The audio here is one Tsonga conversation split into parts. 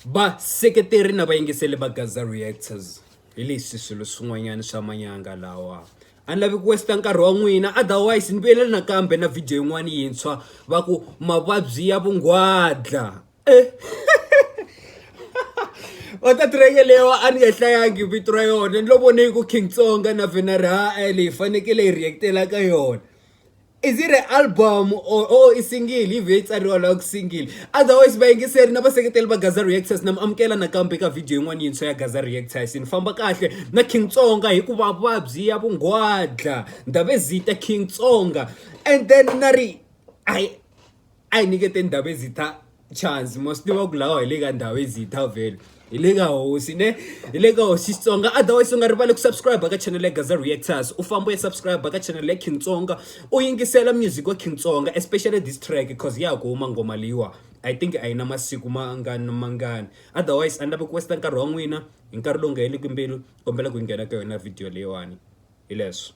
Vaseketeri na vayingiseli va Gaza Reactors hi leswi swilo swin'wanyana swa manyanga lawa a ni lavi ku waste nkarhi wa n'wina otherwise ni vuyelele nakambe na video yin'wana yintshwa va ku mavabyi ya vungwadla eh. Va ta track leyiwa a ni nga hlayangi vito ra yona ni lo vone ku King Tsonga na Venari ha leyi fanekele hi react-ela ka yona. Is it an album or oh i single yi vhe yi tsariwa laha ku single otherwise vayingiseri na vaseketeli va Gaza Reactors na mi amukela nakambe ka video yin'wana yintshwa ya Gaza Reactors ni famba kahle na King Tsonga hikuva vuvabyi ya vungwadla Ndhavezita King Tsonga and then na ri a a hi nyiketeni Ndhavezitha chance mo swi tiva ku lawa hi le ka Ndhavezitha vhele hi le ka hosi ne hi le ka hosi Xitsonga otherwise u nga rivali ku subscribe ka channel ya Gaza Reactors u famba u ya subscribe ka channel ya King Tsonga u yingisela music wa King Tsonga especially this track cause ya ha ku huma nghoma leyiwa I think a yi na masiku mangani mangani otherwise a ni lavi ku waste nkarhi wa n'wina hi nkarhi lowu nga heliki mbilu kombela ku nghena ka yona video leyiwani hi leswo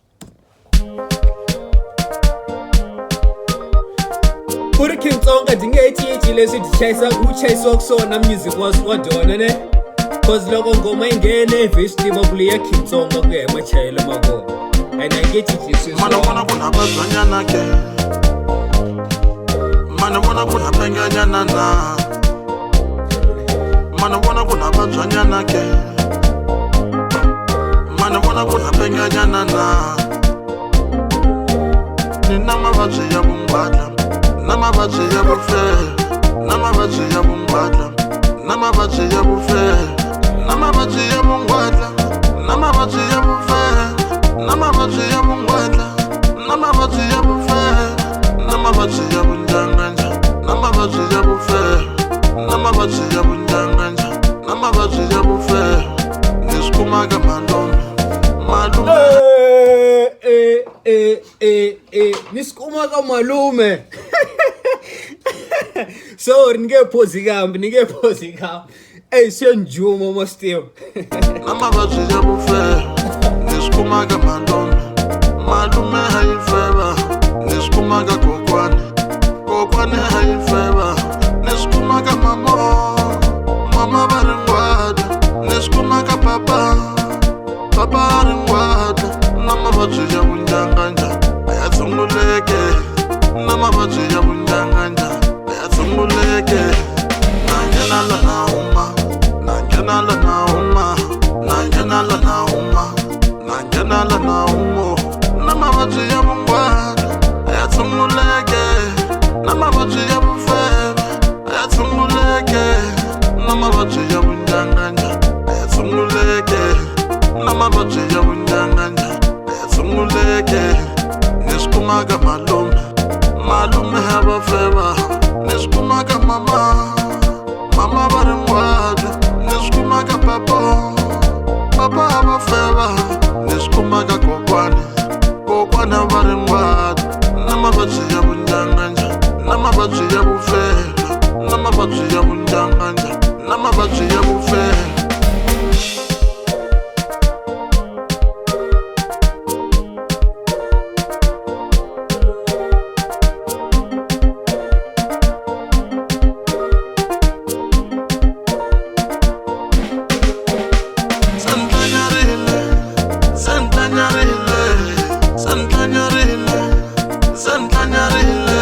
ku ri King Tsonga byi nge he cinci leswi byi chayisaka wu chayisiwaka swona music wa wa byona ne cause loko nghoma yi nghene hi vhe swi tiva ku leyi ya King Tsonga ku ya hi machayelo ma kona and a yi nge cinci sweswi Mana vona ku na vabyanyana ke Mana vona ku na penganyana na Mana vona ku na vabyanyana ke Mana vona ku na penganyana na Ni na mavabyi ya vungwadla na mavabyi ya vufele na mavabyi ya vungwadla na mavabyi ya vufele na mavabyi ya vungwadla na mavabyi ya vufele na mavabyi ya vungwadla na mavabyi ya vufele na mavabyi ya vunjanganja na mavabyi ya vufele na mavabyi ya vunjanganja na mavabyi ya vufele ni swi kumaka malume malume Eh, eh, eh, eh, ni swi kuma ka malume sorry ni nge phozi kambi ni nge phozi kambi eyi swi njuma ma swi tiva na mavabyi ya vufele ni swi kumaka malume malume a yi feva ni swi kumaka kokwani kokwani a yi feva ni swi kumaka mama mama va ri ngwata ni swi kumaka papa papa a ri ngwata na mavabyi ya vunjanganja a ya tshunguleke na mavabyi ya vunjanganja a ya tshunguleke na nghena la na huma na nghena la na huma na nghena la na huma na nghena la na humo na mavabyi ya vungwata a ya tshunguleke na mavabyi ya vufeve a ya tshunguleke na mavabyi ya vunjanganja a ya tshunguleke na mavabyi ya vunjanganja a ya tshunguleke ni swi kumaka malume malume a va feva ni swi kumaka mama mama va ri ngwata ni swi kumaka papa papa a va feva ni swi kumaka kokwani kokwana va ri ngwata na mavabyi ya vunjanganja na mavabyi ya vufela na mavabyi ya vunjanganja na mavabyi ya vufela Se ni tlanyarile se ni tlanyarile se ni tlanyarile se ni tlanyarile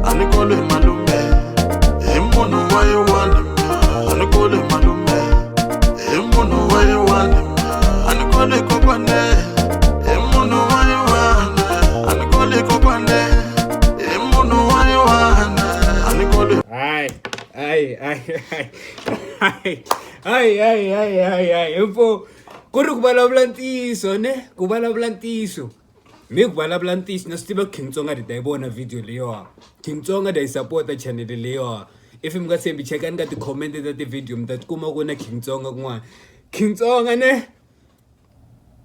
a ni koli malume hi munhu wa yiwani a ni koli malume hi munhu wa yiwani a ni koli kokwane hi munhu wa yiwani a ni koli kokwane hi munhu wa yiwani a ni koli hayi hayi hayi hayi hayi hayi hayi hayi hayi himfo ku ri ku vulavula ntiyiso ne ku vulavula ntiyiso mi ku vulavula ntiyiso na swi tiva King Tsonga ni ta yi vona video leyiwa King Tsonga da yi sapota channel leyiwa if mi nga tshembi chekani ka ti-comment ta ti-video mi ta tikuma ku na King Tsonga kun'wana King Tsonga ne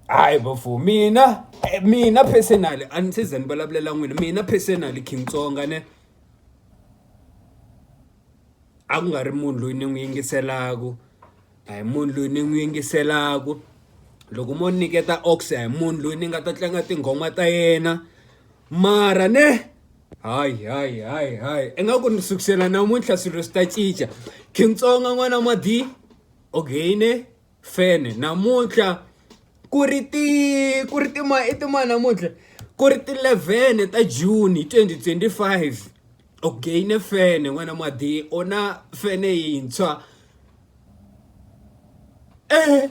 hayi bafo mina mina personally a ni se za ni vulavulela n'wina mina personally King Tsonga ne a ku nga ri munhu loyi ni n'wi yingiselaku a hi munhu loyi ni n'wi yingiselaku loko mo nyiketa ox a hi munhu loyi ni nga ta tlanga tinghoma ta yena mara ne Hayi hayi hayi hayi ingaku ni sukusela namuntlha swilo swi ta cinca. King Tsonga n'wana Madi u gain-e fene namuntlha ku ri ti ku ri ti i timani namuntlha ku ri ti 11 ta June 2025 u gain-e fene n'wana Madi u na fene yintshwa eh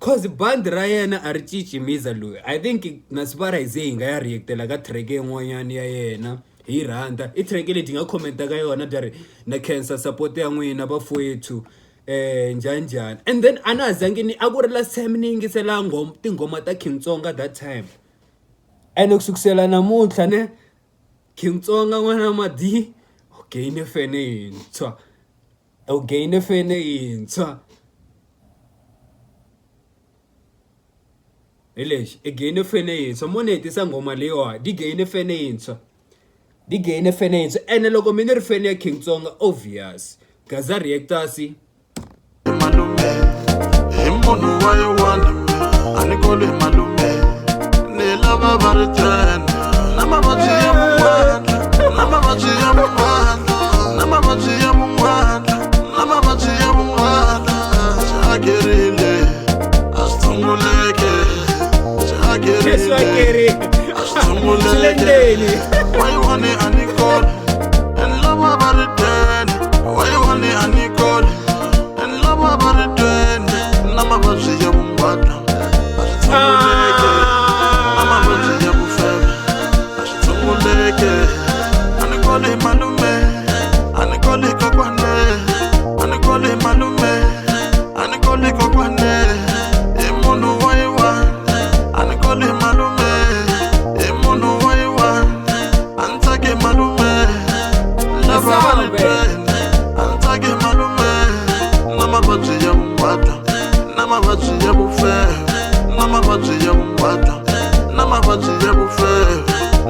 cause bandi ra yena a ri cinci miza loyi I think na sivara hi ze hi nga ya react-ela ka track yin'wanyana ya yena hi yi rhandza i track leyi nga comment-a ka yona bya ri na khensa support ya n'wina bafowethu njhani njhani and then a na ha zangi ni a ku ri last time ni yingisela nghoma tinghoma ta King Tsonga that time ene ku sukusela namuntlha ne King Tsonga n'wana Madi u gain-e fene yintshwa u gain-e fene yintshwa hi lexi i gain-e fene yintshwa mo ni hetisa nghoma leyiwani yi gain-e fene yintshwa yi gain-e fene yintshwa ene loko mi ni ri fene ya King Tsonga obvious Gaza Reactors Malume hi munhu wa yowani a ni koli malume ni lava va ri ten na mavabyi ya vun'wana na mavabyi ya vun'wana na mavabyi ya vun'wana na mavabyi ya vun'wana swi hakerile a swi tshunguleke swi hakerile a swi tshunguleke wayiwani a ni koli and lava va ri ten wayiwani a ni koli and lava va ri ten na mavabyi ya vunghwatla a swi tshunguleke na mavabyi ya vufeve a swi tshunguleke a ni koli malume a ni koli kokwane a ni koli malume a ni koli kokwane i munhu wa yiwani a ni koli malume i munhu wa yiwani a ni tsaki malume lava va ri twene a ni tsaki malume na mavabyi ya vunghwatla na mavabyi ya vufeve na mavabyi ya vunghwatla na mavabyi ya vufeve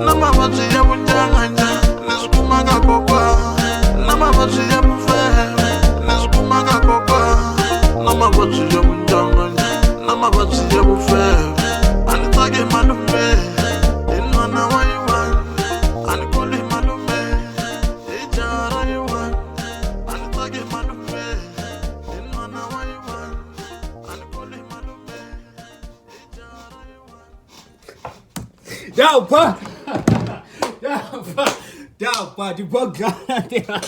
na mavabyi ya vunjanganja ni swi kumaka kokwa na mavabyi ya vufeve ni swi kumaka kokwa na mavabyi ya vunjanganja na mavabyi ya vufeve a ni tsaki malume hi nhwana wa yiwani a ni koli malume hi jaha ra yiwani a ni tsaki malume hi nhwana wa yiwani a ni koli malume hi jaha ra yiwani. Dapa! Dapa! Dapa! Dibogana!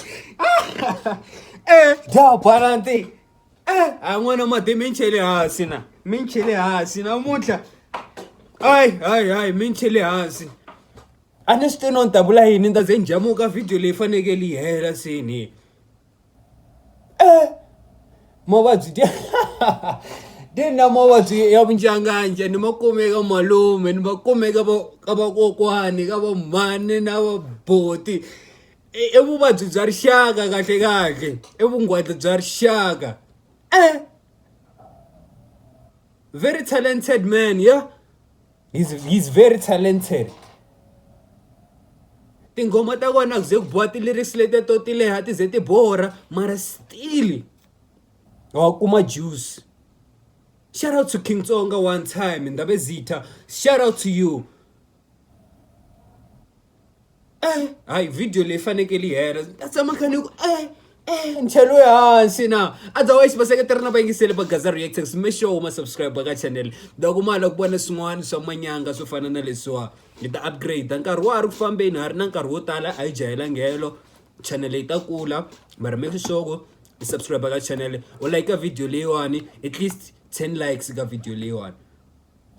Eh, dapa nanti! Eh, a n'wana mati mi chele hansi na mi chele hansi namuntlha ayi hayi hayi mi chele hansi a ni swi tivi no ni ta vula yini ni ta ze ni jamuka video leyi fanekele yi hela seni eh mavabyi ti ti na mavabyi ya vunjanganja ni ma kume ka malume ni ma kume ka va ka vakokwani ka va mhani na vaboti i vuvabyi bya rixaka kahle kahle i vungwadla bya rixaka eh very talented man yeah he's very talented tinghoma ta kona ku ze ku boha ti-lyrics letiya to ti leha ti ze ti borha mara still wa kuma juice shout out to King Tsonga one time Ndabezitha shout out to you eh hayi video leyi fanekele yi hela ta tshama kha ni ku eh eh ni cheliwe hansi na otherwise vaseketeri na vayingiseli va Gaza Reactors make sure ma subscribe ka channel loko ma lava ku vona swin'wana swa manyanga swo fana na leswiwa hi ta upgrade nkarhi wa ha ri ku fambeni ha ri na nkarhi wo tala a yi jahela nghelo channel yi ta kula mara make sure ku i subscribe ka channel u like video leyiwani at least 10 likes ka video leyiwani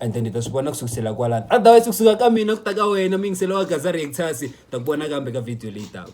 and then hi ta swi vona ku sukusela kwalano otherwise kusuka ka mina ku ta ka wena muyingiselo wa Gaza Reactors ta ku vona kambe ka video leyi taka.